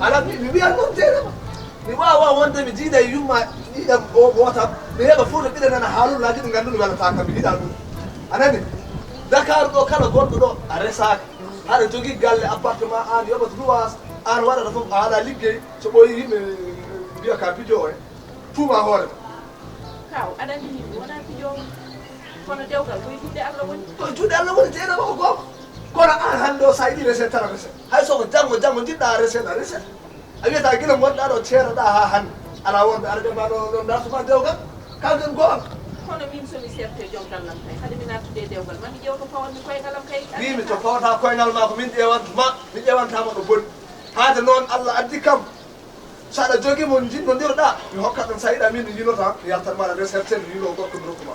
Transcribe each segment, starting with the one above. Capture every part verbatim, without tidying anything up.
Ala mi mi wiyan noon teenama. Mi waawa wonde mi jiida e yumma ɗiɗam o wootam, mi heɓa fof no ɓiɗa nana haalol laaji ɗi nganndu mi welata kam, mi yiɗa ɗum. A nani? Dakar ɗo kala gonɗo ɗo a resaaka. Haɗa jogii galle, appartement, aan yoɓata luwaas, aan waɗata fof, a alaa liggey. So ɓooyi yimɓe mbiya ka pijo o e tuuma hoore ma. Kaw, aɗa anndi min mi wonaa pijoowo. Kono dewgal ko e juuɗe Allah woni. Ko e juuɗe Allah woni, teenama ko goonga. Kono aan hannde o, so a yiɗi rese, tan a rese. Hay so ko janngo, janngo njiɗɗa a rese, a rese. A wiyata gila ngonɗa ɗo ceeraɗa haa hannde. Alaa wonɓe arɓe ma ɗo, ɗo dartuma dewgal. Kalden goonga. Kono min so mi serte joom gallam kay, hade mi nattude e dewgal, ma mi ƴeew to pawanmi koyngalam kay. Mbimi to pawata koyngal ma ko min ƴeewanta ma, mi ƴeewantama ɗo boni. Haade noon Allah addi kam. So aɗa jogii mo njinnondirɗa, mi hokkat ɗum, so a yiɗa min mi yinota, mi yaltat ma, aɗa resertel, mi yino gorko mi rokkuma.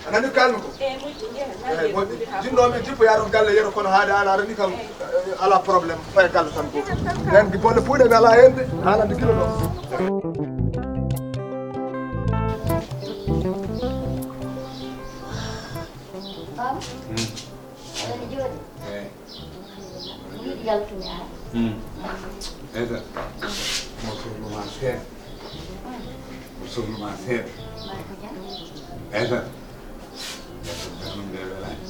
A nani kalmi ko? Eyi, moƴƴi, njehen. Eyi, moƴƴi. Jinnoomi jippo, yaron galle yero, kono haade an arani kam, eh, ala problème. Fay galle tan ko. Nden ki bolle puuɗe mi ala heen de, haalande kilo ɗo. Baba? Hmm. Aɗa jooɗi? Eyi. Mi yiɗi yaltude aan. Hmm. Aysata, mo sohluma seeɗa. Mo sohluma seeɗa. Aysata, Aysata, darnam nde welaani.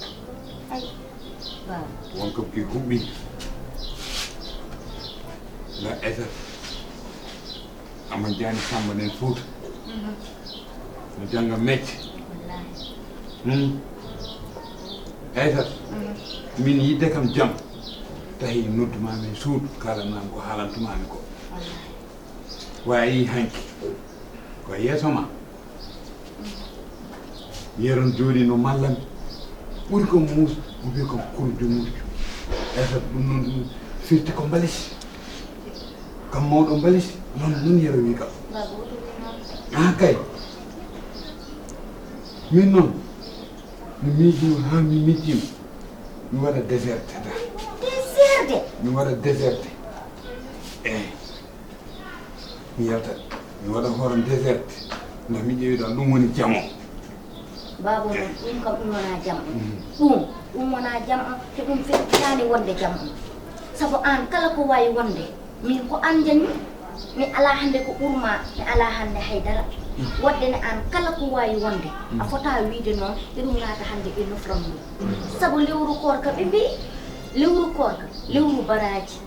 Ay, baba. Won kam ki huɓɓi. Nda Aysata. Amadou Diagne Samba nen Fouta. Mhm. No jannga mecce. Wallaahi. Hmm. Aysata. Mhm. Min yidde kam jam. Tawi nodduma min suudu, kalanma ko haalantumami ko. Wallaahi. Wa yi hanki. Ko yeeso ma. Yeron jooɗi no mallami. Ɓuri ko muus, o wi ko kurju murju. Aysata ɗum noon ɗum firti ko mbalisi. Kam mawɗo mbalisi, noon, noon yero wi kam. Baba, o ɗum noon. Ah, kay. Min noon, mi miijino haa mi miijino. Mi waɗa déserte ta. Déserte? Mi waɗa déserte. Eh. Mi yaltat, mi waɗa hoore déserte, nde mi ƴeewi ɗon, ɗum woni jamo. Baaba noon, ɗum kam, ɗum wonaa jam. Mm. Ɗum, ɗum wonaa jam, te ɗum firtitaani wonde jam. Sabu aan, kala ko waawi wonde, min ko aan njañmi, mi alaa hannde ko ɓurmaa, mi alaa hannde hay dara. Mm. Waɗde ne aan, kala ko waawi wonde, a Mm. fotaa wiyde noon, eɗum naata hannde e nofram mum. Mm. Sabu lewru koorka, ɓe mbii, lewru koorka, lewru baraaji.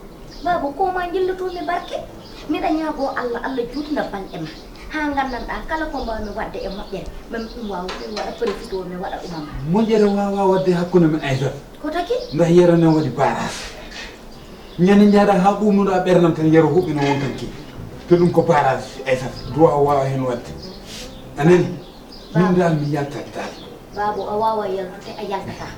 Baaba, ko ma njillotoo mi barke. Miɗa ñaagoo Allah, Allah juutna balɗe ma. Haa nganndanɗaa kala ko mbaawmi waɗde e moƴƴere, ma mi ɗum waaw, mi waɗa profito, mi waɗa ɗuma ma. Moƴƴere waawaa waɗde hakkunde men Aysata. Ko taki? Ndax yero ne waɗi barage. Ñande njahɗaa haa ɓuuɓnuɗaa ɓernam tan yero huɓɓina won tan kii. To ɗum ko barage Aysata. Duwaaw waawaa heen waɗde. A nani? Min Baaba. Dal mi yaltat dal. Baabo, a waawaa yaltude, a yaltataa.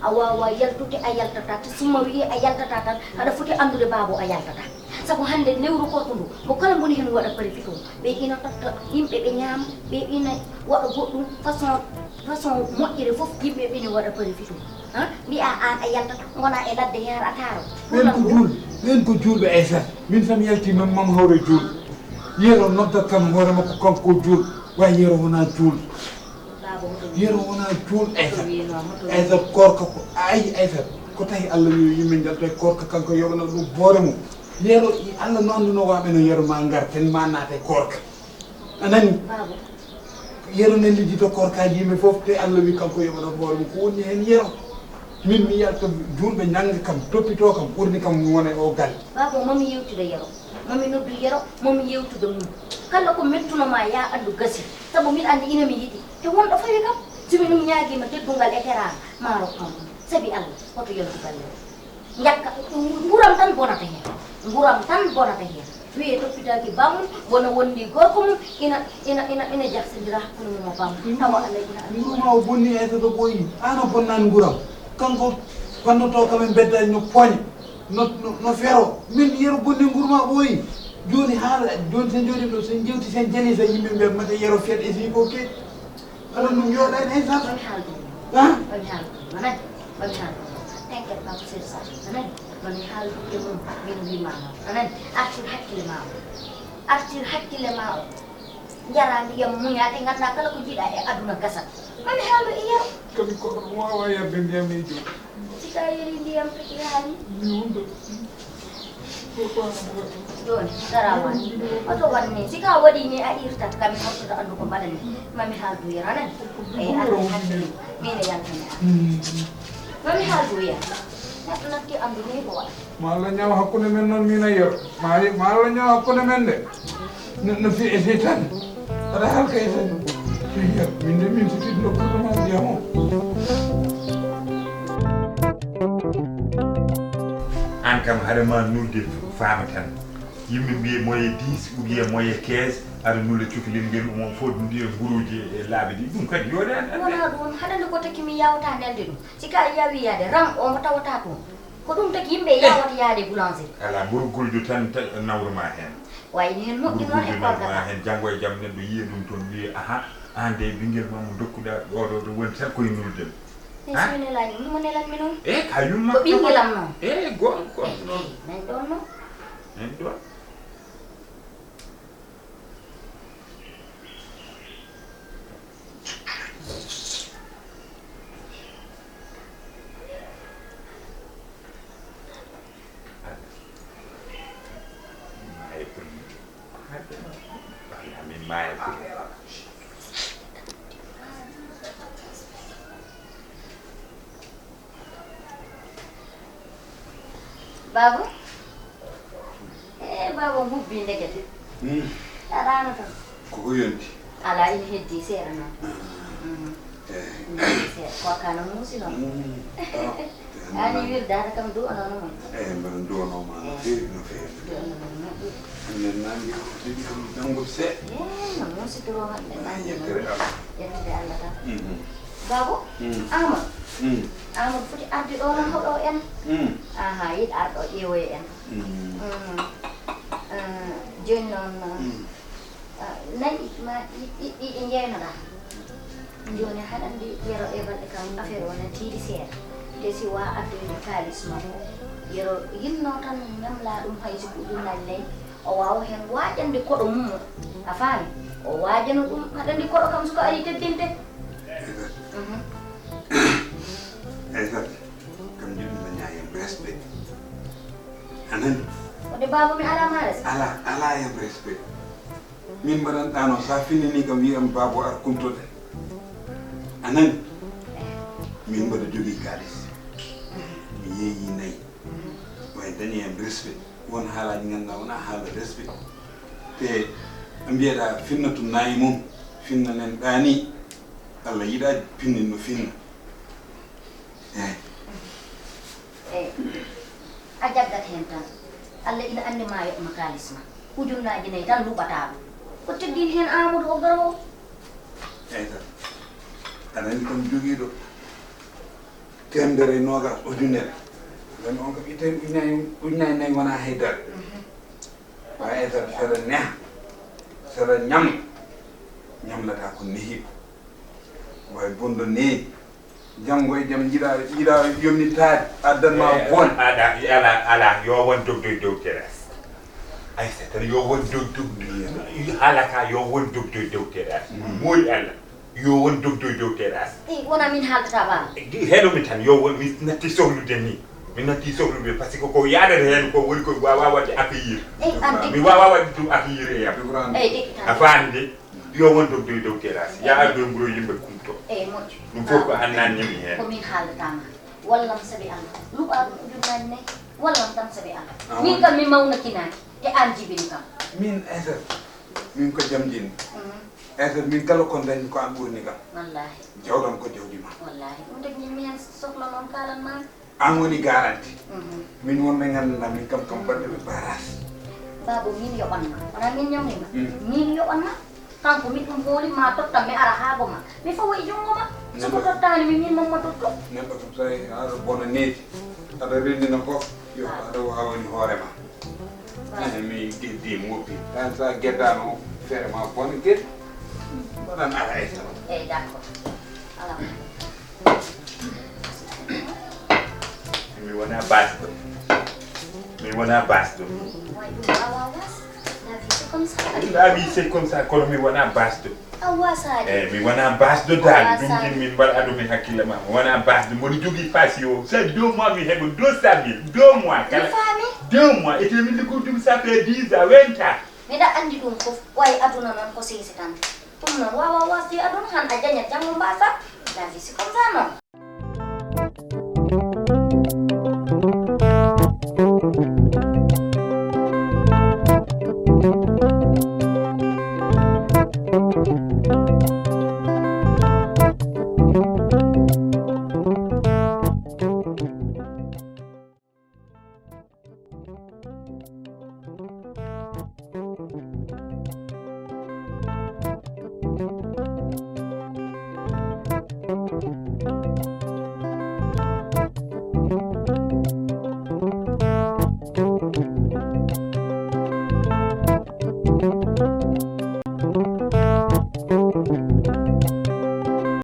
A waawaa yaltude, a yaltataa. Te summa wiyii a yaltataa tan, aɗa foti anndude baabo a yaltataa. Sabu hannde lewru korko ndu, mo kala ngoni heen waɗa profito. Ɓe ina totta yimɓe, ɓe ñaama, ɓe ina waɗa goɗɗum façon, façon moƴƴere fof, yimɓe ɓe ina waɗa profito. Han? Mbiyaa aan a yaltat, ngonaa e ladde yaar a taaro. Ɓeen ko juulɓe, ɓeen ko juulɓe Aysata. Min so mi yaltii, min mami hawre juulɓe. Yero noddat kam hoore makko, kanko o juulɗo. Way yero wonaa juulɗo. Yero wonaa juulɗo Aysata. Aysata koorka ko, a ayi Aysata. Ko tawi Allah wi yimɓe njalta e koorka, kanko yoɓana ɗum hoore mum. Yero i Allah no annduno waaɓe no yero ma ngar ten ma naata e koorka. A nani? Baabo. Yero ne lijjito koorkaaji yimɓe fof, te Allah wi kanko yoɓata hoore mum. Ko woni heen yero? Min mi yalta juulɓe njannga kam, toppitoo kam, ɓurni kam mi wona e o galle. Baabo, mami yewtida yero. Momi noddu Yero, momi yewtude mum. Kala ko mettuno ma, ya anndu gasi. Sabu miɗa anndi ina mi yiɗi. E wonɗo fawi kam, so mi ɗum ñaagiima teddungal e teraanga, ma rok kam ɗum. Sabi Allah, hoto yontu galle o. Njakka, nguuram tan bonata heen. Nguuram tan bonata heen. Wiye toppitaaki bammum, wona wondi gorko mum, ina, ina, ina, ina jaksindira hakkunde mum e bammum. Tawa Allah ina anndi. Nguuram o bonni, Aysata ɓooyi. Aan a bonnaani nguuram. Kanko fanndoto kam e mbeddaani no poña. No, no, no fero. Min Yero bonni nguuram o ɓooyi. Jooni haala, jooni sen jooɗii ɗo, sen jewti, sen jali, sen yimɓe mbiya mata Yero fiyat e sii ko keedi. Aɗa ɗum jooɗaani hay sata. Mami haaldu. Ha? Mami haaldu. Manani? Mami haaldu. T'inquiète pas, ko sir sa. Manani? Mami haaldu e mum, min wiima ma. Manani? Artir hakkille ma o. Artir hakkille ma o. Njara ndiyam muña, te ngannda kala ko njiɗa e aduna gasat. Mami haaldu e Yero. Kadi ko wawa yarde ndiyam e joom. Sika yeri ndiyam piti haali. Mi wonde. Jooni, garawani. Oto wanni. Sika waɗi ni a irtat kam mi hottata anndu ko mbaɗani. Mami haaldu Yero nan. Eyi, ardi hakkille. Min e yaltani an. Mami haaldu Yero. Neɗɗo natti anndu ni ko waɗa. Ma Allah ñaaw hakkunde men noon, min a Yero. Ma, ma Allah ñaaw hakkunde men de. No, no fi e seytaane. Aɗa halka e tan. Seyya, min de min sifit nokkude ma ndiyam o. Aan kam hade ma nulde faama tan. Yimɓe mbiye moye dix ou bien moye quinze, aɗa nula cukalel ngel, omo fof ɗum ɗi e nguruuji e laabi ɗi. Ɗum kadi yooɗaani. Wonaa ɗum, haɗande ko taki mi yawta nelde ɗum. Si ka yawi yaade, ran omo tawata toon. Ko ɗum tagi yimɓe yawata yaade boulangerie. Alaa, mburguldu tan ta-, nawru ma heen. Wayi no heen moƴƴi noon e korka ka. Mburguldu nawru ma heen, janngo e jam neɗɗo yiya ɗum toon, wiya, "Aha, aan de ɓinngel ma mo ndokkuɗaa, oɗo ɗo woni tan koye nulde." Mi so mi nelaani, mo nelanmi noon. E, ka yumma. Ko ɓinngel am noon. E, goon, goon noon. E, nan ɗoon noon. Nan ɗoon. Baaba? Eh, baaba, mbubbi ndekete. Hmm. A ɗaano tan. Koko yonti? Alaa, ina heddi seeɗa noon. Ah. Mhm. Eh. Ina heddi seeɗa. Ko kana muusi noon. Hmm. Ah. Ani wirdaade kam duwanono mon. Eh, mbaɗa duwanoo ma no feewi, no feewi. Duwanoo ma no feewi. Minen nangi ɗiɗi kam janngo seeɗa. Eh, no muusi toro hannde. Ah, nangi yettere Allah. Yettere Allah tan. Mhm. Baabo, mm, Amadou. Mm. Amadou foti arde ɗo noon hoɗo en. Mm. Aha, yiɗ arɗo ƴeewoye en. Mm. Mm. Ah, jooni noon, mm, ah, nayi ma ɗi, ɗi, ɗi, ɗi njeynoɗaa. Jooni haɗa anndi Yero e balɗe kam affaire o na tiiɗi seeɗa. Te si wa addoyde kaalis makko. Yero yinno tan ñamla ɗum hay si ko ujunnaaji nayi. O waawa heen waajande koɗo mum o. A faami? O waajano ɗum, haɗa anndi koɗo kam suka ari teddinte. Mhm. Aysata, kam jiɗmi daña hen respect. A nani? Wonde baaba mi alaa ma respect? Alaa, alaa hen respect. Min mbaɗan ɗano, sa finnini kam wiyam baabo ar kumtoɗen. A nani? Min mbaɗa jogii kaalis. Mi yeeyi nayi. Way dañi hen respect. Won haalaaji ngannduɗaa wona haala respect. Te mbiyeɗaa finna tum nayi mum, finna nen ɗaani. Allah yiɗaa pinnin no finna. Eey. Eey. A jaggat heen tan. Allah ina anndi ma yoɓ ma kaalis ma. Ujunnaaji nayi tan luɓataa ɗum. Ko teddin heen Amadou o garowo. Eey tan. Aɗa anndi kam jogiiɗo teemedere e noogaas ujunere. Nden on kam ittay ujunaaji, ujunaaji nayi wonaa hay dara. Mhm. Waaye saɗa, saɗa neha, saɗa ñamla, ñamlata ko nehi ko. Waaye bonɗo nehi, janngo e jam jiɗa, jiɗa yomnitaade, addan ma, eh, bon. Aɗa, ala, ala, yo won dogdoy dow terrasse. Ay, c'est tan yo won dog-, dog-, haala ka yo won dogdoy dow terrasse. Mm. Moori Allah. Yo won dogdoy dow terrasse. Eyi, wona min haaldata baaba. Helo mi tan, yo won, mi natti sohlude ni. Mi natti sohlude, parce que ko yaadata heen ko woni ko wawa waɗde accueillir. Eyi, an mi wawa waɗde ɗum accueillir e yam. Eyi, dikki tan. A faami de? Yo won dogdoy dow terrasse. Ya addoy mburo yimɓe kumto. Eyi, moƴƴo. Ɗum fof ko an nanni mi heen. Ko min haaldata ma. Wallam sabi Allah. Luɓa ɗum ujunnaaji nayi. Wallam tan sabi Allah. Ah, min kam mi mawnakinaaki. Te An jibini kam. Min Aysata, min ko jam jinmi. Mhm. Aysata, min kala ko dañmi ko an ɓurani kam. Wallahi. Jawdam ko jawdi ma. Wallahi. Ɗum tagi min sohla noon kalan ma. An woni garanti. Mhm. Min wonɓe nganndanɗaa min kam kam baɗɗo ɓe barage. Baabo, min yoɓan ma. Wonaa min ñawni ma. Mm. Min yoɓan ma. Kanko min ɗum hooli ma tottan mi ara haa goma. Mi fawa e junngo ma. So ko tottaani mi min mamma totto. Neɗɗo kam so a ara bona needi. Aɗa renndina ko yo aɗa waawani hoore ma. Ene mi geddi moppi. Tan so a geddaano feere ma bon geddi. Mbaɗan ara e tan. Eyi, d'accord. Alaa. Mi wona basɗo. Mi wona basɗo. Way ɗum wawa was. La vie c'est comme ça. La vie c'est comme ça, kono mi wona basɗo. A wasaade. Eh, mi wona basɗo dal. Ɗum wasaade. Min mbaɗa ɗum e hakkille ma. Mi wona basɗo. Mboɗo jogii fasi o. C'est deux mois mi heɓa deux cent mille. Deux mois kala. Mi faami. Deux mois. Et puis min liggude ɗum ça fait dix ans, vingt ans. Miɗa anndi ɗum fof. Way aduna noon ko seysi tan. Ɗum noon wawa wasde aduna han a jañat janngo mbasa. La vie c'est comme ça noon.